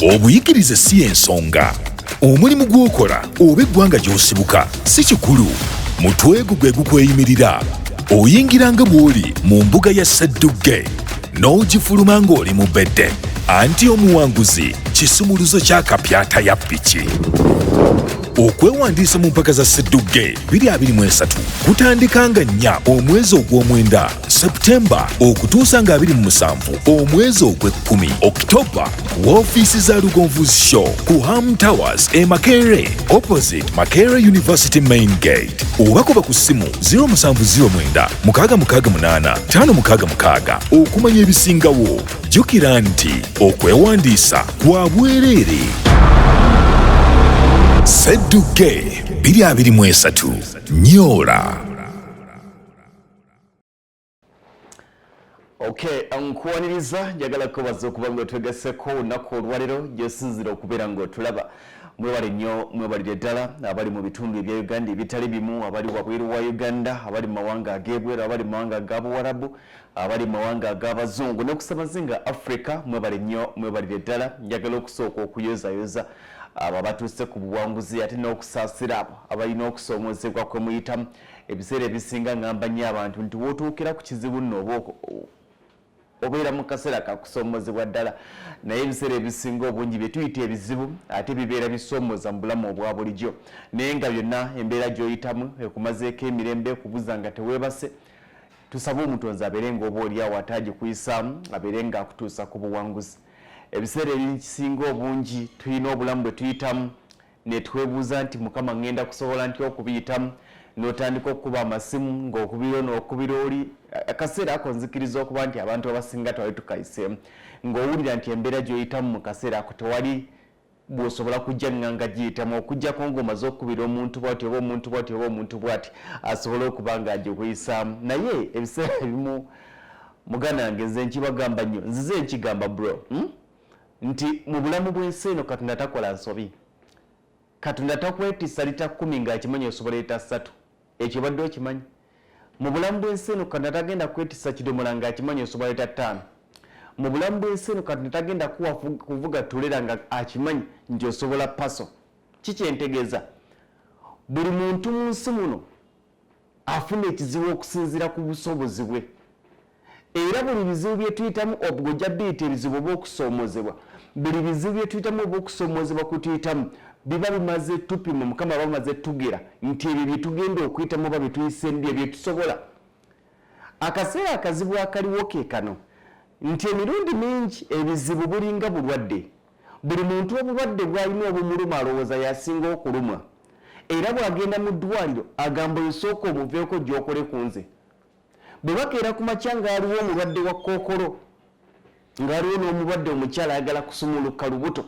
Obuyigirize si y'ensonga. Omulimu gw'okola oba eggwanga gy'osibuka si kikulu. Mutwe gwo gwe gukweyimirira. Oyingira nga bw'oli mu mbuga ya Sseddugge n'ogifuluma ng'oli mubedde. Anti omuwanguzi kisumuluzo kya kapyata ya piki. Okwewandiisa mu mpaka za Sseddugge 2023 kutandika nga 4 omwezi ogw'omwenda Septemba okutuusa nga 27 omwezi ogw'ekkumi Okitoba ku woofiisi za Lugonvu's Show ku Ham Towers e Makerere opposite Makerere University Main Gate oba kuba ku ssimu 0709 668 566 okumanya ebisingawo. Jjukira nti okwewandiisa kwa bwereere. Sseddugge 2023 Nyoola. Okay, nkuwaniriza njagala kubaza okuba nga otwegaseko olunaku olwalero gyosinzira okubeera nga otulaba. Mwebale nnyo, mwebalire ddala abali mu bitundu ebya Uganda ebitali bimu, abali wabweru wa Uganda, abali mu mawanga ag'ebweru, abali mu mawanga aga Buwarabu, abali mu mawanga ag'abazungu ne kusamazinga Africa. Mwebale nnyo, mwebalire ddala. Njagala okusooka okuyozayoza abo abatuuse ku buwanguzi ate n'okusaasira abo abalina okusoomozebwa kwe muyitamu. Ebiseera ebisinga ngamba nnyo abantu nti w'otuukira ku kizibu nno oba obeera mu kaseera ka kusoomozebwa ddala, naye ebiseera ebisinga obungi bye tuyita ebizibu ate bibeera bisoomooza mu bulamu obwa bulijjo, naye nga byonna embeera gy'oyitamu ekumazeeko emirembe, ekubuza nga teweebase. Tusabe Omutonzi abeere nga oba oli awo ate agikuyisaamu abeere nga akutuusa ku buwanguzi. Ebiseera ebisinga obungi tulina obulamu bwe tuyitamu netwebuuza nti Mukama ŋŋenda kusobola ntya okubiyitamu, n'otandika okukuba amasimu ng'okubira ono okubira oli. Akaseera ako nzikiriza okuba nti abantu abasinga twali tukayiseemu, ng'owulira nti embeera gy'oyitamu mu kaseera ako tewali bw'osobola kujja ŋŋanga giyitamu okuggyako ng'omaze okukubira omuntu bw'ati oba omuntu bw'ati oba omuntu bw'ati asobole okuba ng'agikuyisaamu. Naye ebiseera ebimu muganda wange nze nkibagamba nnyo, nzize nkigamba bro, Nti mu bulamu bw'ensi eno Katonda takola nsobi. Katonda takwetissa lita kkumi ng'akimanyi osobola lita ssatu. Ekyo obadde okimanyi? Mu bulamu bw'ensi eno Katonda tagenda kwetissa kidomola ng'akimanyi osobola lita ttaano. Mu bulamu bw'ensi eno Katonda tagenda kuwa kuvuga tulera nga akimanyi nti osobola paso. Ki kye ntegeeza? Buli muntu mu nsi muno afuna ekizibu okusinziira ku busobozi bwe. Era buli bizibu bye tuyitamu obwo ojja biyita ebizibu oba okusoomozebwa. Buli bizibu bye tuyitamu oba okusoomozebwa kwe tuyitamu biba bimaze tupima, Mukama aba amaze tugera nti ebyo bye tugenda okuyitamu oba bye tuyiseemu bye bye tusobola. Akaseera akazibu akaliwo ke kano nti emirundi mingi ebizibu bulinga bulwadde. Buli muntu obulwadde bw'alina obumuluma alowooza y'asinga okulumwa. Era bw'agenda mu ddwaaliro agamba oyo sooka omuveeko ojje okole ku nze. Bwe bakeera ku makya ng'aliwo omulwadde wa kookolo, ng'aliwo n'omulwadde omukyala ayagala kusumuluka lubuto,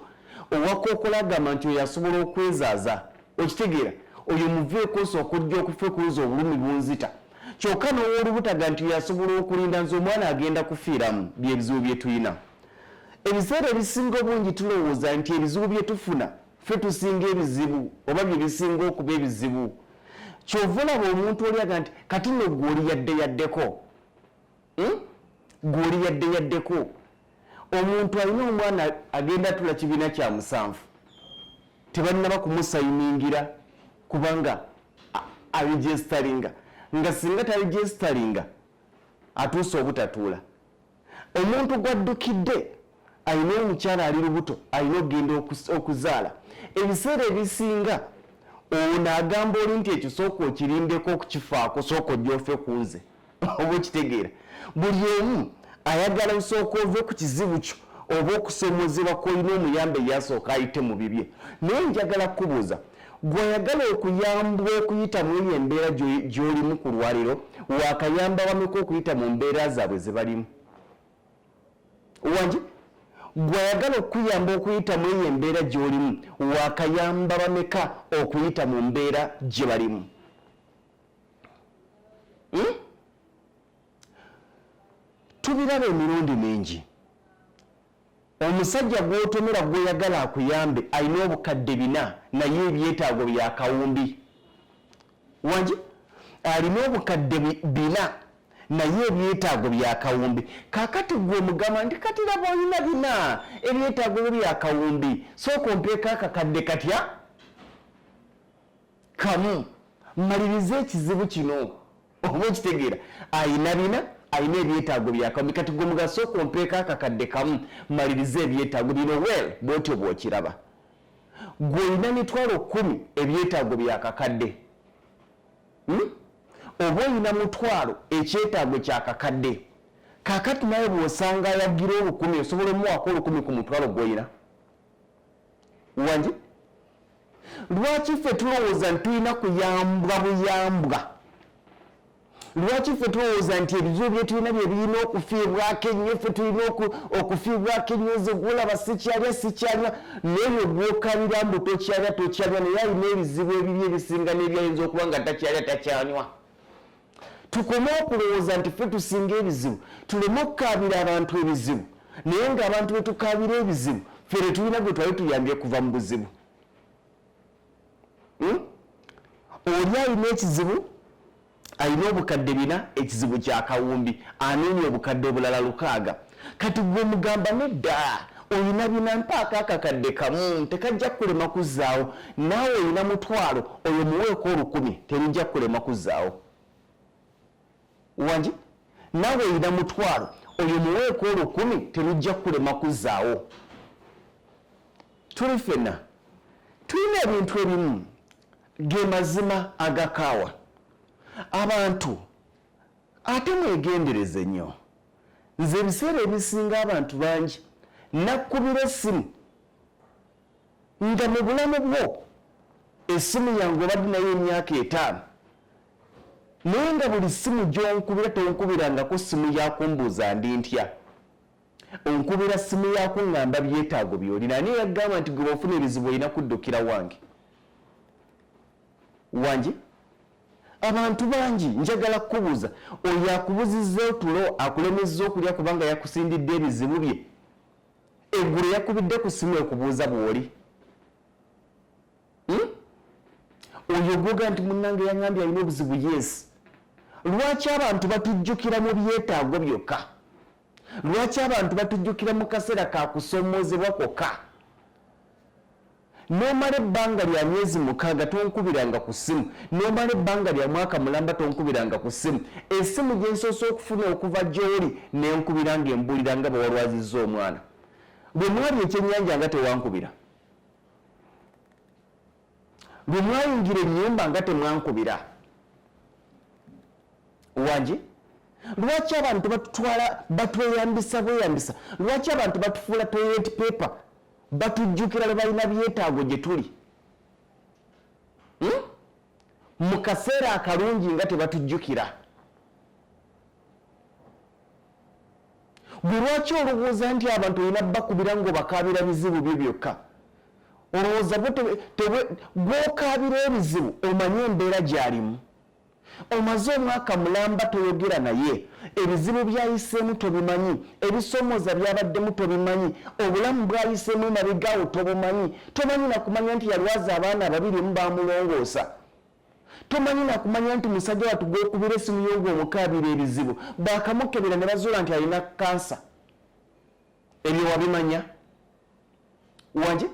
owa kookolo agamba nti oyo asobola okwezaaza. Okitegeera? Oyo muveeko osooka ojja okufe ku nze obulumi bunzita. Kyokka n'ow'olubuto agamba nti oyo asobola okulinda nze omwana agenda kufiiramu. Bye bizibu bye tulina. Ebiseera ebisinga obungi tulowooza nti ebizibu bye tufuna ffe tusinga ebizibu oba bye bisinga okuba ebizibu. Ky'ova olaba omuntu oli agamba nti kati nno ggwe oli yadde yaddeko. Ggwe oli yadde yaddeko. Omuntu alina omwana agenda atula kibiina kya musanvu tebannaba kumusayiningira kubanga aregisitaringa, nga singa taregisitaringa atuuse obutatuula. Omuntu gw'addukidde alina omukyala ali lubuto alina okugenda okuzaala. Ebiseera ebisinga ono agamba oli nti ekyo sooka okirindeko okukifaako, sooka ojje ofe ku nze. Oba okitegeera? Buli omu ayagala osooka ove ku kizibu kyo oba okusoomozebwa kw'olina omuyambe ye asooke ayite mu bibye. Naye njagala kukubuuza, ggwe ayagala okuyambwa okuyita mu eyo embeera gy'olimu ku lwaliro, waakayamba bameka okuyita mu mbeera zaabwe ze balimu? Wangi? Ggwe ayagala okukuyamba okuyita mu eyo embeera gy'olimu, waakayamba bameka okuyita mu mbeera gye balimu? Tubiraba emirundi mingi. Omusajja gw'otomera gw'oyagala akuyambe alina obukadde bina naye ebyetaago bya kawumbi. Wangi? Alina obukadde bina. Naye ebyetaago bya kawumbi. Kaakati ggwe omugamba nti, Kati laba olina bina, ebyetaago byo bya kawumbi, sooka ompeeko akakadde katya? Kamu, mmalirize ekizibu kino. Oba okitegeera? Alina bina, alina ebyetaago bya kawumbi. Kati ggwe omugamba, sooka ompeeko akakadde kamu, mmalirize ebyetaago bino. Well, bw'otyo bw'okiraba. Ggwe olina mitwalo kkumi, ebyetaago bya kakadde. Hmm? Oba olina mutwalo, ekyetaago kya kakadde. Kaakati nawe bw'osanga ayagira olukumi, osobola omuwaako olukumi ku mutwalo gw'olina? Wangi? Lwaki ffe tulowooza nti tulina kuyambwa buyambwa? Lwaki ffe tulowooza nti ebizibu bye tulina bye birina okufiibwako ennyo? Ffe tulina okufiibwako ennyo. Nze gwolaba sikyalya, sikyanywa, n'ebyo gw'okalira mbu tokyalya, tokyanywa, naye alina ebizibu ebibi ebisinga n'ebyayinza okuba nga takyalya, takyanywa. Tukome okulowooza nti ffe tusinga ebizibu, tuleme okukaabira abantu ebizibu, naye ng'abantu be tukaabira ebizibu ffe tetulina gwe twali tuyambye kuva mu buzibu. Hmm? Oli alina ekizibu, alina obukadde bina, ekizibu kya kawumbi, anoonya obukadde obulala lukaaga. Kati gwe omugamba nedda, olina bina, mpaako akakadde kamu, tekajja kukulema kuzzaawo. Naawe olina mutwalo, oyo muweeko olukumi, terujja kukulema kuzzaawo. Wangi? Naawe olina mutwalo, oyo muweeko olukumi, terujja kukulema kuzzaawo. Tuli ffenna tulina ebintu ebimu, ge mazima agakaawa abantu. Ate mwegendereze nnyo. Nze ebiseera ebisinga abantu bangi nakkubira essimu nga mu bulamu bwo essimu yange obadde nayo emyaka etaano, naye nga buli ssimu gy'onkubira tonkubirangako ssimu ya kumbuuza ndi ntya. Onkubira ssimu ya kuŋŋamba byetaago by'olina. Ani eyagamba nti gwe bw'ofuna ebizibu olina kuddukira wange? Wangi? Abantu bangi njagala kukubuuza, oyo akubuzizza otulo, akulemezza okulya kubanga yakusindidde ebizibu bye, eggulo yakubidde ku ssimu ekubuuza bw'oli? Hmm? Oyo gwoga nti munnange yaŋŋambye alina obuzibu, yes. Lwaki abantu batujjukira mu byetaago byokka? Lwaki abantu batujjukira mu kaseera ka kusoomoozebwa kwokka? N'omala ebbanga lya myezi mukaaga tonkubiranga ku ssimu, n'omala ebbanga lya mwaka mulamba tonkubiranga ku ssimu. Essimu gye nsoose okufuna okuva gy'oli n'enkubira ng'embuulira nga bwe walwazizza omwana. Lwe mwalya ekyennyanja nga tewankubira. Lwe mwayingira ennyumba nga temwankubira. Wangi? Lwaki abantu batutwala batweyambisa bweyambisa? Lwaki abantu batufuula toilet paper? Batujjukira lwe balina byetaago gye tuli. Hmm? Mu kaseera akalungi nga tebatujjukira. Gwe lwaki olowooza nti abantu olina bakubira ng'obakaabira bizibu byo byokka? Olowooza bo gw'okaabira ebizibu omanye embeera gy'alimu? Omaze omwaka mulamba toyogera naye, ebizibu by'ayiseemu tobimanyi, ebisoomooza by'abaddemu tobimanyi, obulamu bw'ayiseemu emabega awo tobumanyi, tomanyi na kumanya nti yalwaza abaana ababiri omu baamulongoosa. Tomanyi na kumanya nti musajja wattu gw'okubira essimu yo ng'omukaabira ebizibu baakamukebera ne bazuula nti alina kkansa. Ebyo wabimanya? Wangi?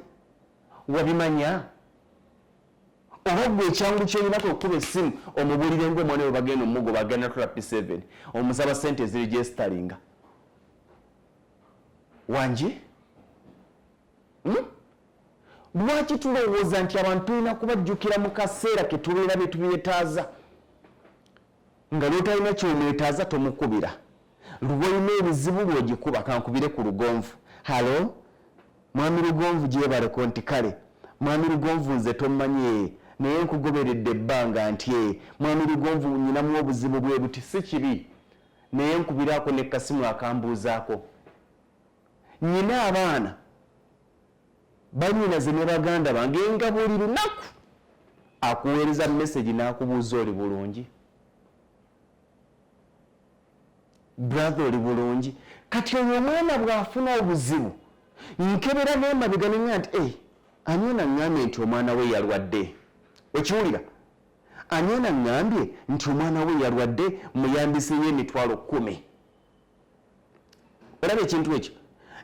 Wabimanya? Oba ggwe ekyangu ky'olina kwe kukuba essimu omubuulire ng'omwana we bagenda omugoba agenda tula P7 omusaba ssente ezirejesitalinga. Wangi? Hmm? Lwaki tulowooza nti abantu tulina kubajjukira mu kaseera ke tubeera bye tubyetaaza? Nga lw'otalina ky'omwetaaza tomukubira. Lw'olina ebizibu lw'ogikuba. Kankubire ku Lugonvu. Halo? Mwami Lugonvu gyebaleko nti kale. Mwami Lugonvu nze tommanyi ee naye nkugoberedde ebbanga nti ee Mwami Lugonvu nnyinamu obuzibu bwe buti si kibi naye nkubiraako ne kasimu akambuuzaako. Nnyina abaana, bannyinaze ne baganda bange nga buli lunaku akuweereza mesegi n'akubuuza oli bulungi? Brother oli bulungi? Kati oyo omwana bw'afuna obuzibu nkebera n'emabega ne ŋŋamba nti eh, ani ono aŋŋambye nti omwana we yalwadde? Okiwulira? Ani anaŋŋambye nti omwana we yalwadde muyambiseeyo 100,000? Olaba ekintu ekyo?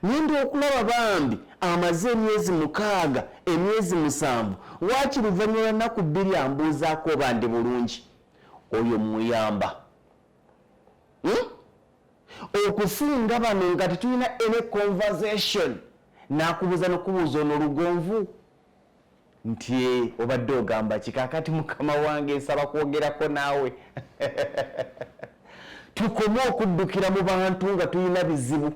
Ngenda okulaba bambi amaze emyezi 6, emyezi 7, waaki luvannyuma lwa nnaku 2 ambuuzaako oba ndi bulungi. Oyo muyamba. Okusinga bano nga tetulina any conversation, n'akubuuza n'okubuuza ono Lugonvu nti obadde ogamba ki? Kaakati mukama wange nsaba kwogerako naawe. Tukome okuddukira mu bantu nga tulina bizibu,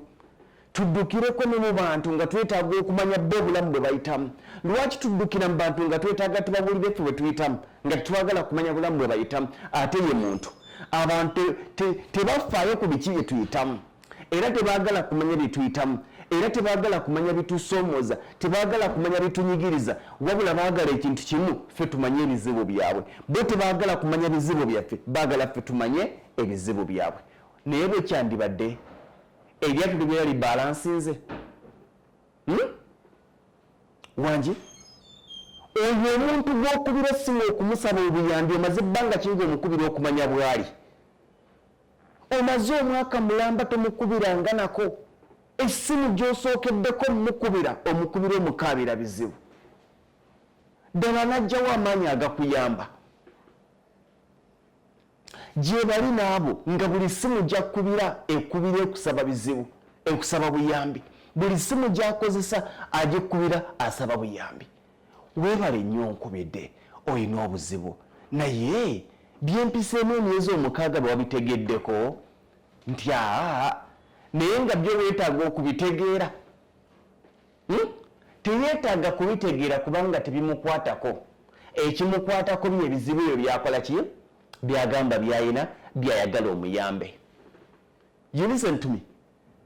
tuddukireko ne mu bantu nga twetaaga okumanya bo obulamu bwe bayitamu. Lwaki tuddukira mu bantu nga twetaaga tubawulire ffe bwe tuyitamu, nga tetwagala kumanya bulamu bwe bayitamu? Ate ye muntu. Abantu tebafaayo ku biki bye tuyitamu, era tebaagala kumanya bye tuyitamu, era tebaagala kumanya bitusoomooza, tebaagala kumanya bitunyigiriza, wabula baagala ekintu kimu, ffe tumanye ebizibu byabwe. Bo tebaagala kumanya bizibu byaffe, baagala ffe tumanye ebizibu byabwe. Naye bwe kyandibadde eryato libeera libalansinze. Wangi oyo omuntu gw'okubira essimu okumusaba obuyambi, omaze ebbanga kingi omukubira okumanya bw'ali, omaze omwaka mulamba tomukubiranga nako essimu gy'osookeddeko mukubira, omukubira omukaabira bizibu. Ddala n'ajjawo amaanyi agakuyamba? Gye bali n'abo nga buli ssimu gy'akkubira ekubira ekusaba bizibu, ekusaba buyambi. Buli ssimu gy'akozesa agikubira asaba buyambi. Weebale nnyo onkubidde, olina obuzibu, naye byempiseemu emyezi 6 bwe wabitegeddeko nti aa, naye nga byo weetaaga okubitegeera. Teyeetaaga kubitegeera kubanga tebimukwatako. Ekimukwatako bye bizibu ebyo byakola ki, byagamba byayina, byayagala omuyambe. You listen to me.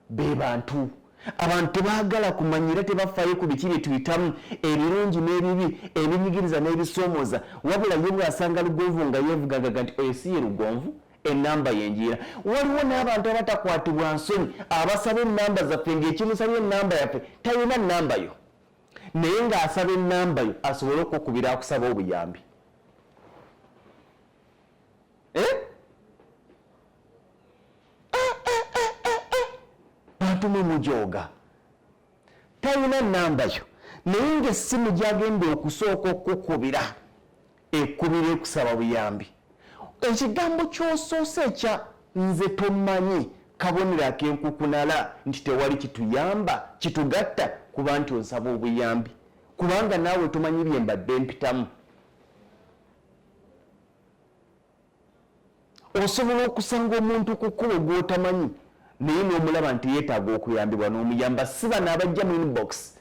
Be bantu. Abantu tebaagala kumanyira, tebafaayo ku biki bye tuyitamu, ebirungi n'ebibi, ebinyigiriza n'ebisoomooza, wabula ye bw'asanga Lugonvu nga yeevugagaga nti oyo si ye Lugonvu, ennamba yenjiira. Waliwo n'abantu abatakwatibwa nsonyi abasaba ennamba zaffe, ng'ekimusabye ennamba yaffe talina nnamba yo, naye ng'asaba ennamba yo asobole okukubira akusaba obuyambi. Bantu mwe mujooga. Talina nnamba yo, naye ng'essimu gy'agenda okusooka okukubira ekubira ekusaba buyambi. Ekigambo ky'osoose ekya nze tomanyi kabonero ak'enkukunala nti tewali kituyamba kitugatta, kuba nti onsaba obuyambi kubanga naawe tomanyi bye mbadde mpitamu. Osobola okusanga omuntu ku kkubo gw'otamanyi, naye n'omulaba nti yeetaaga okuyambibwa n'omuyamba. Si bano abajja mu inbox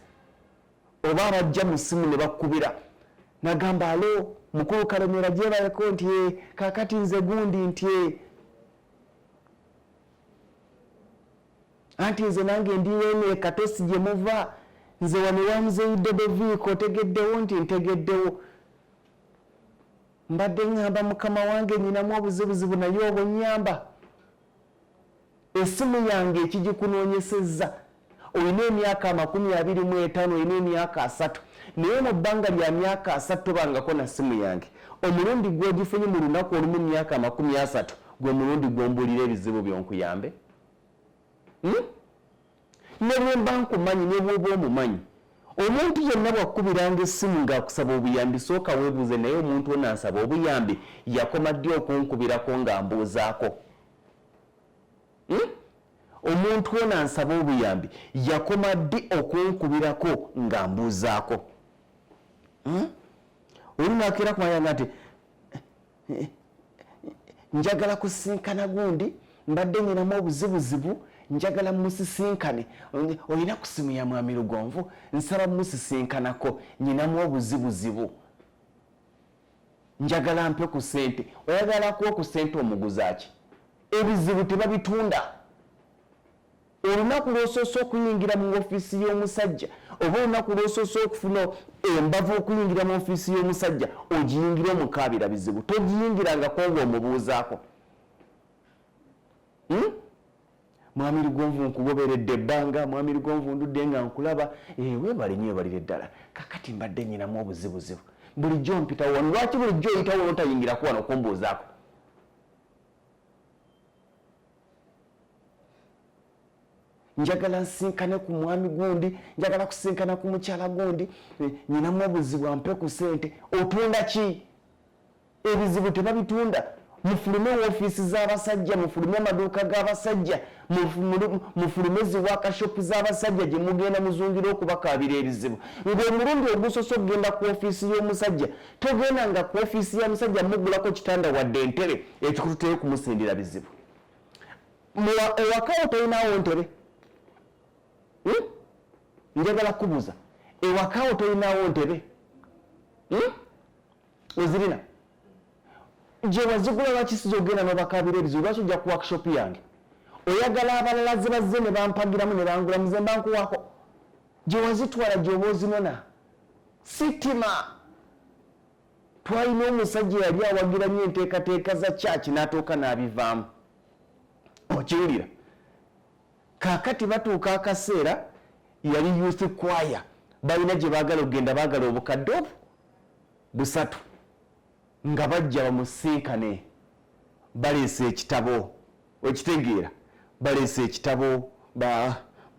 oba abajja mu ssimu ne bakkubira nagamba, alo mukulu Kalemera, gyebaleko nti kaakati nze gundi nti anti nze nange ndi wene Katosi gye muva, nze wano ewa muzeeyi Dodoviiko, otegeddewo? Nti ntegeddewo. Mbadde ŋŋamba mukama wange nyinamu obuzibuzibu, naye obunnyamba. Essimu yange ekigikunoonyesezza, olina emyaka 25, olina emyaka 30, naye mu bbanga lya myaka 30 tobangako na ssimu yange. Omulundi gw'ogifunye mu lunaku olumu myaka 30 gwe mulundi gw'ombuulira ebizibu byonkuyambe. Ne bwe mba nkumanyi, ne bw'oba omumanyi, omuntu yenna bw'akkubiranga essimu ng'akusaba obuyambi, sooka weebuuze, naye omuntu ono ansaba obuyambi yakoma ddi okunkubirako ng'ambuuzaako? Omuntu ono ansaba obuyambi yakoma ddi okunkubirako ng'ambuuzaako? Oli n'akeera kumanya nga nti njagala kusinkana gundi, mbadde nyinamu obuzibuzibu, njagala musisinkane. Olina ku simu ya mwami Lugonvu? Nsaba musisinkanako, nyinamu obuzibuzibu, njagala mpe ku ssente. Oyagala kuwa ku ssente omuguza ki? Ebizibu tebabitunda. Olunaku lw'osoose okuyingira mu ofiisi y'omusajja, oba olunaku lw'osoose okufuna embavu okuyingira mu ofiisi y'omusajja, ogiyingira omukaabira bizibu, togiyingirangako ng'omubuuzaako. Mwami Lugonvu, nkugoberedde ebbanga. Mwami Lugonvu, ndudde nga nkulaba. Weebale nnyo, weebalire ddala. Kakati mbadde nyinamu obuzibuzibu. Bulijjo mpitawo wano, lwaki bulijjo oyitawo notayingirako wano kumbuuzaako? Njagala nsinkane ku mwami gundi, njagala kusinkana ku mukyala gundi, nyinamu obuzibu, ampe ku sente. Otunda ki? Ebizibu tebabitunda. Mufulume woofiisi z'abasajja, mufulume amaduuka g'abasajja, mufulume zi workshop z'abasajja gye mugenda muzungira okubakaabira ebizibu. Ng'omulundi ogusoose okugenda ku ofiisi y'omusajja, togenda nga ku ofiisi ya musajja mugulako kitanda wadde entebe, ekikututeyo kumusindira bizibu. Ewakawo tolinawo ntebe? Njagala kubuuza, ewakawo tolinawo ntebe? Ozirina? Gye wazigula lwaki siza ogenda n'obakaabira ebizibu? Lwaki ojja ku workshop yange? Oyagala abalala ze bazze ne bampagiramu ne bangulamu, ze mba nkuwaako? Gye wazitwala gy'oba ozinona. Sitima twalina omusajja yali awagira nnyo enteekateeka za kyaki, n'atuuka n'abivaamu. Okiwulira? Kaakati batuuka akaseera, yali youth choir, balina gye baagala okugenda, baagala obukadde obu 3, nga bajja bamusinkane, baleese ekitabo. Okitegeera? Baleese ekitabo,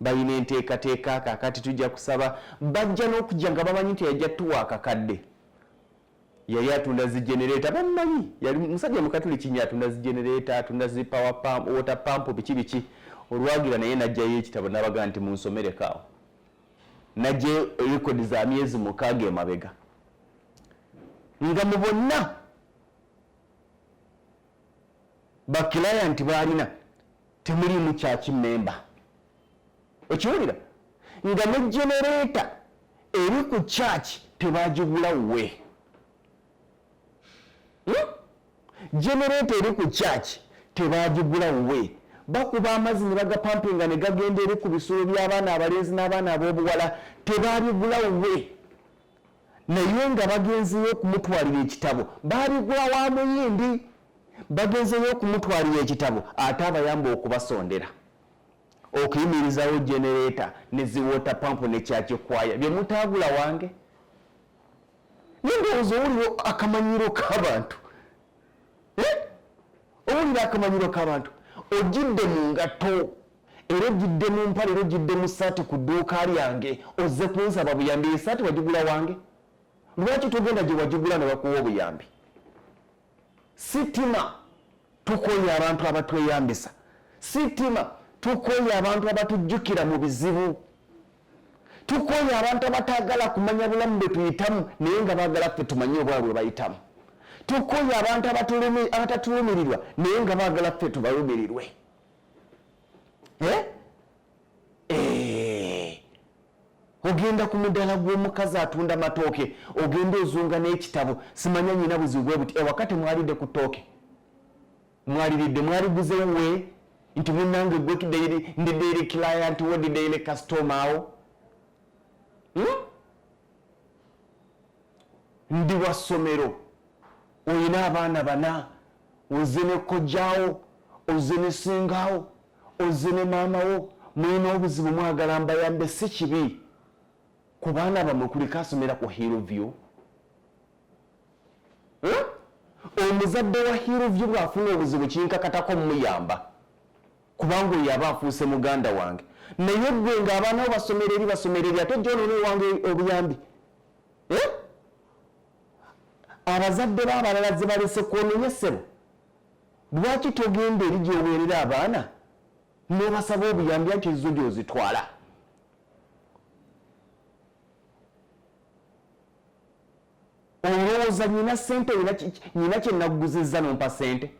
balina enteekateeka, kaakati tujja kusaba. Bajja n'okujja nga bamanyi nti yajja tuwa akakadde. Yali atunda zi generator, bamumanyi, yali musajja mukatuliki nnyo, atunda zi generator, atunda zi power pump, water pump, biki biki. Olwagira naye n'ajjayo ekitabo n'abagaa nti munsomereko awo, najjayo rekodi za myezi 6 emabega, nga mu bonna baklayant baalina temuliimu church member. Okiwulira? Nga ne generator eri ku church tebagigula we. Generator eri ku church tebagigula we. Bakuba amazzi ne bagapampinga ne gagenda eri ku bisulo by'abaana abalenzi n'abaana ab'obuwala, tebabigula we. Naye nga bagenzeyo okumutwalira ekitabo, babigula wa muyindi. Bagenzeyo okumutwalira ekitabo, ate abayamba okubasondera okuyimirizawo generator ne zi water pump ne church choir bye mutaagula wange. Nendowooza owulira akamanyiro k'abantu, Owulira akamanyiro k'abantu. Ojjidde mu ngatto, era ojjidde mu mpale, era ojjidde mu ssaati ku dduuka lyange, ozze kunsaba buyambi. Esaati wagigula wange? Lwaki togenda gye wagigula ne bakuwa obuyambi? Sitima tukoye abantu abatweyambisa, sitima tukoye abantu abatujjukira mu bizibu, tukoye abantu abataagala kumanya bulamu bwe tuyitamu naye nga baagala ffe tumanye obwabwe bwe bayitamu, tukoye abantu abatatulumirirwa naye nga baagala ffe tubalumirirwe. Ogenda ku mudaala gw'omukazi atunda matooke, ogenda ozunga n'ekitabo, simanya nyina buzibu bwe buti. Ewaka temwalidde ku ttooke? Mwaliridde, mwaliguze we nti munnange gwe ndi daily client wo, ndi daily customer awo. Ndi wa ssomero, olina abaana 4, ozze ne kojjaawo, ozze ne ssengaawo, ozze ne maama wo, mulina obuzibu, mwagala mbayambe. Si kibi. Ku baana bammwe kuliko asomera ku Hillview? Omuzadde wa Hillview bw'afuna obuzibu kinkakatako muyamba, kubanga oyo aba afuuse muganda wange. Naye ggwe ng'abaana bo basomera eri, basomera eri, ate ojja onoona owange obuyambi. Abazadde b'abalala ze balese kwononye. Ssebo, lwaki togenda eri gy'oweerera abaana n'obasaba obuyambi, anti ezo gy'ozitwala? Olowooza nyina sente, nyina kye nagguzizza nompa sente?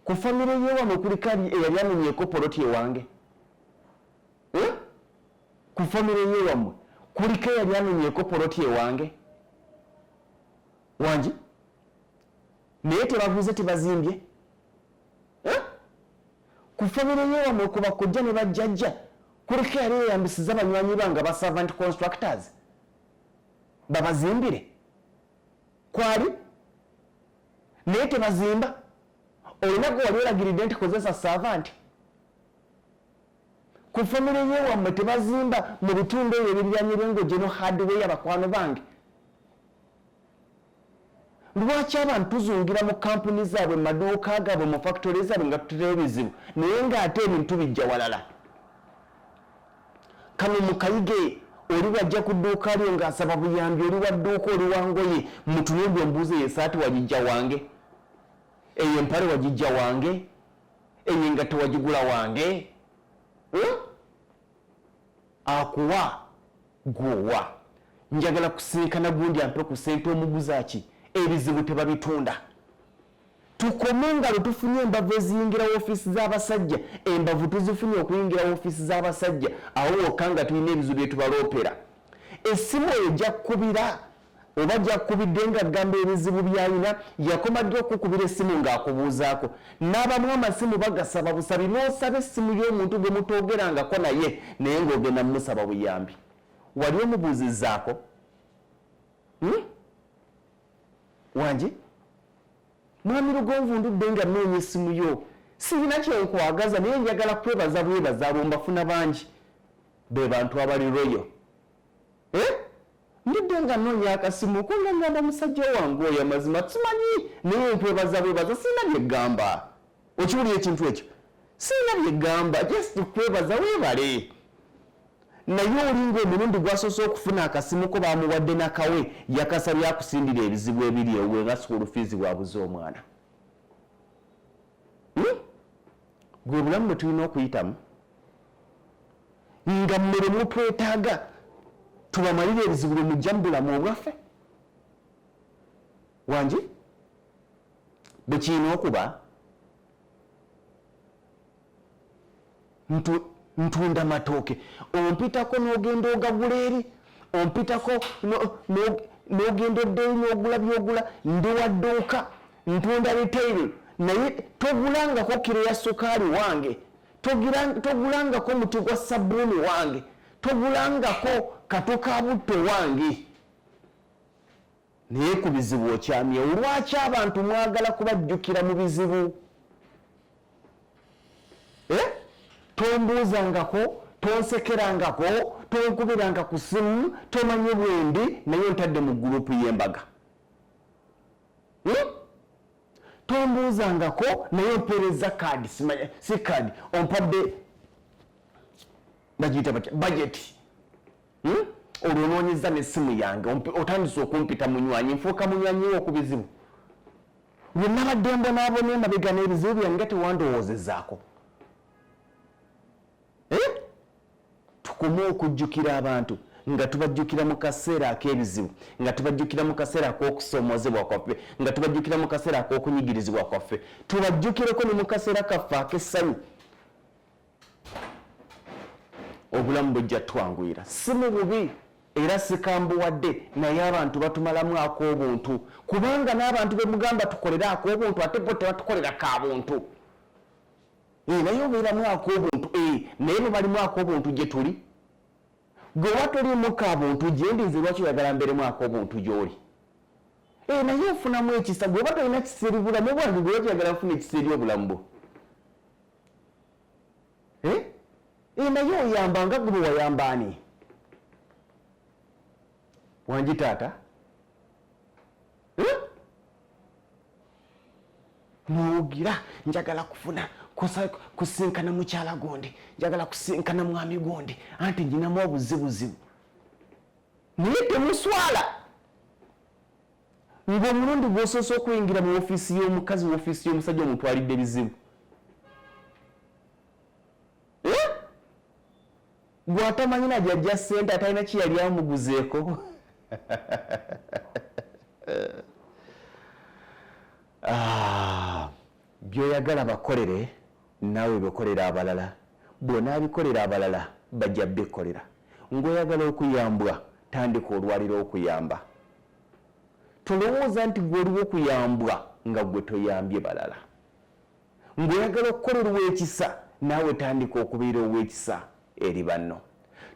Ku famire ye wano kuliko eyali anonyeeko poloti ewange? Ku famire ye wammwe kuliko eyali anonyeeko poloti ewange? Wangi, naye tebaguze, tebazimbye. Ku famire ye wammwe, ku bakojja ne bajjajja, kuliko eyali eyambisiza banywanyi bange aba servant constructors babazimbire? Kwali, naye tebazimba. Olina gwe wali olagiridde nti kozesa servant? Ku famire yewammwe tebazimba mu bitundu ebyo ebiriranye Lwengo General Hardware? Bakwano bange, lwaki abantu tuzungira mu kampuni zaabwe, mu maduuka gaabwe, mu factory zaabwe nga tuterayo ebizibu, naye ng'ate ebintu bijja walala? Kano mukayige. Oli wajja ku dduuka lyo ng'asaba buyambi, oli wa dduuka, oli wa ngoye, mutunudde ombuuze, eyo esaati wagijja wange? Eyo empale wagijja wange? Eyo engatto wagigula wange? Akuwa gwowa. Njagala kusinkana gundi ampe ku sente. Omuguza ki? Ebizibu tebabitunda. Tukome nga lwe tufunye embavu eziyingira woofiisi z'abasajja. Embavu tuzifunye okuyingira woofiisi z'abasajja, awo wokka nga tulina ebizibu bye tubaloopera. Essimu eyo gyakubira oba gyakubidde nga gamba ebizibu byalina, yakoma ddi okukubira essimu ng'akubuuzaako? N'abamu amasimu bagasaba busabi. N'osaba essimu y'omuntu gwe mutoogerangako naye, naye ng'ogenda mumusaba buyambi. Wali omubuuzizaako? Wangi mwami Lugonvu, ndudde nga nnoonya essimu yo, sirina kyenkwagaza, naye njagala kwebaza bwebaza. Abo mbafuna bangi, be bantu abali loyal, eh? Ndudde nga nnoonya akasimu ko nga ngamba musajja wange oyo, amazima simanyi, naye nkwebaza bwebaza, sirina byeggamba. Okiwulira ekintu ekyo? Sirina byeggamba, just kwebaza, weebale. Naye olinga omulundi gwasoose okufuna akasimu ko bamuwadde nakawe, yakasabye akusindira ebizibu ebiri ewuwe nga school fees bwabuze omwana. Gwe bulamu bwe tulina okuyitamu nga mmere mutwetaaga tubamalire ebizibu bwe mujja mu bulamu obwaffe. Wangi bwe kirina okuba. Ntunda matooke, ompitako n'ogenda ogagula eri, ompitako n'ogenda odda eri n'ogula byogula. Ndi wa dduuka, ntunda retail, naye togulangako kiro ya sukaali wange, togulangako muti gwa sabbuuni wange, togulangako kato ka butto wange, naye ku bizibu okyamyewo. Lwaki abantu mwagala kubajjukira mu bizibu? Eh? Tombuuzangako, tonsekerangako, tonkubiranga ku simu, tomanyi bwendi, naye ntadde mu gurupu y'embaga. Tombuuzangako, naye ompeereza kaadi, si kaadi, ompadde bagiyita batya, budget. Olwo onoonyeza n'essimu yange, otandise okumpita munywanyi, nfuuka munywanyi wo ku bizibu. Lwe nabadde mbonaabona emabega n'ebizibu byange nga tewandowoozezaako. Eh? Tukome okujjukira abantu nga tubajjukira mu kaseera ak'ebizibu, nga tubajjukira mu kaseera ak'okusoomoozebwa kwaffe, nga tubajjukira mu kaseera ak'okunyigirizibwa kwaffe. Tubajjukireko ne mu kaseera kaffe ak'essanyu. Obulamu bujja twanguyira. Si mu bubi era sikambuwadde, naye abantu batumalamu ak'obuntu, kubanga n'abantu be mugamba tukolere ak'obuntu, ate bo tebatukolera ka buntu. Naye obeeramu ak'obuntu, naye bo balimu ak'obuntu gye tuli? Gwe oba toliimu ka buntu gye ndi, nze lwaki oyagala mbeeremu ak'obuntu gy'oli? Naye ofunamu ekisa. Gwe oba tolina kisa eri bulamu bwange, gwe lwaki oyagala nfuna ekisa eri obulamu bwo? Naye oyamba nga gwe bwe wayamba ani? Wangi taata? Nogira njagala kufuna kusinkana mukyala gundi, njagala kusinkana mwami gundi, anti njinamu obuzibuzibu. Naye temuswala ng'omulundi gw'osoose okuyingira mu ofiisi y'omukazi, mu ofiisi y'omusajja, omutwalidde bizibu? Eh? Gw'atamanyi na gy'ajja ssente, atalina ki yali amuguzeeko. Ah, by'oyagala bakolere naawe bikolera abalala. Bw'onaabikolera abalala, bajja bikolera. Ng'oyagala okuyambwa, tandika olwaliro okuyamba. Tolowooza nti gwe oliwo okuyambwa nga gwe toyambye balala. Ng'oyagala okukolerwa ekisa, naawe tandika okubeera ow'ekisa eri banno.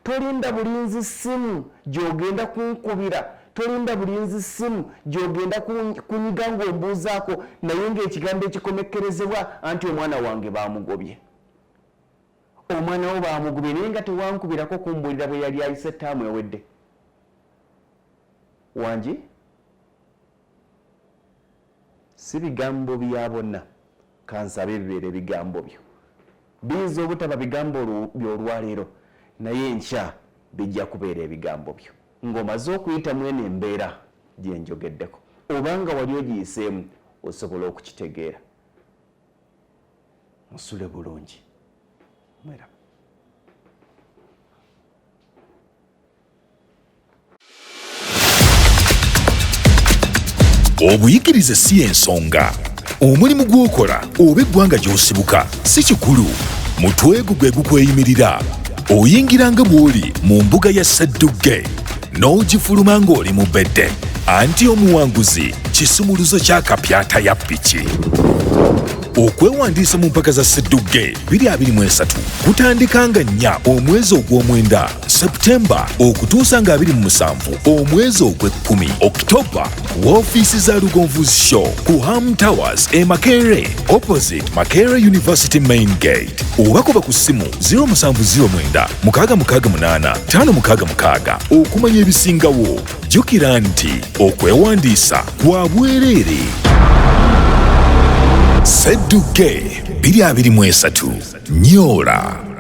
Tolinda bulinzi ssimu gy'ogenda kunkubira, tolinda bulinzi ssimu gy'ogenda kunyiga ng'ombuuzaako, naye ng'ekigambo ekikomekkerezebwa anti omwana wange baamugobye. Omwana wo bamugubye naye nga tewankubirako kumbulira bwe yali ayise ttaamu ewedde. Wangi? Si bigambo bya bonna, kansabe bibeere bigambo byo. Biyinza obutaba bigambo by'olwaleero, naye enkya bijja kubeera ebigambo byo ng'omaze okuyita mu eno embeera gye njogeddeko. Oba nga wali ogiyiseemu, osobola okukitegeera. Musule bulungi. Mweraba. Obuyigirize si y'ensonga. Omulimu gw'okola oba eggwanga gy'osibuka si kikulu. Mutwe gwo gwe gukweyimirira. Oyingira nga bw'oli mu mbuga ya Sseddugge n'ogifuluma ng'oli mubedde. Anti omuwanguzi kisumuluzo kya kapyata ya piki. Okwewandiisa mu mpaka za Sseddugge 2023 kutandika nga 4 omwezi ogw'omwenda Septemba okutuusa nga 27 omwezi ogw'ekkumi Oktoba ku woofiisi za Lugonvu's Show ku Ham Towers e Makerere opposite Makerere University Main Gate oba kuba ku ssimu 0709 668 566 okumanya ebisingawo. Jjukira nti okwewandiisa kwa bwereere. Sseddugge 2023 Nyoola.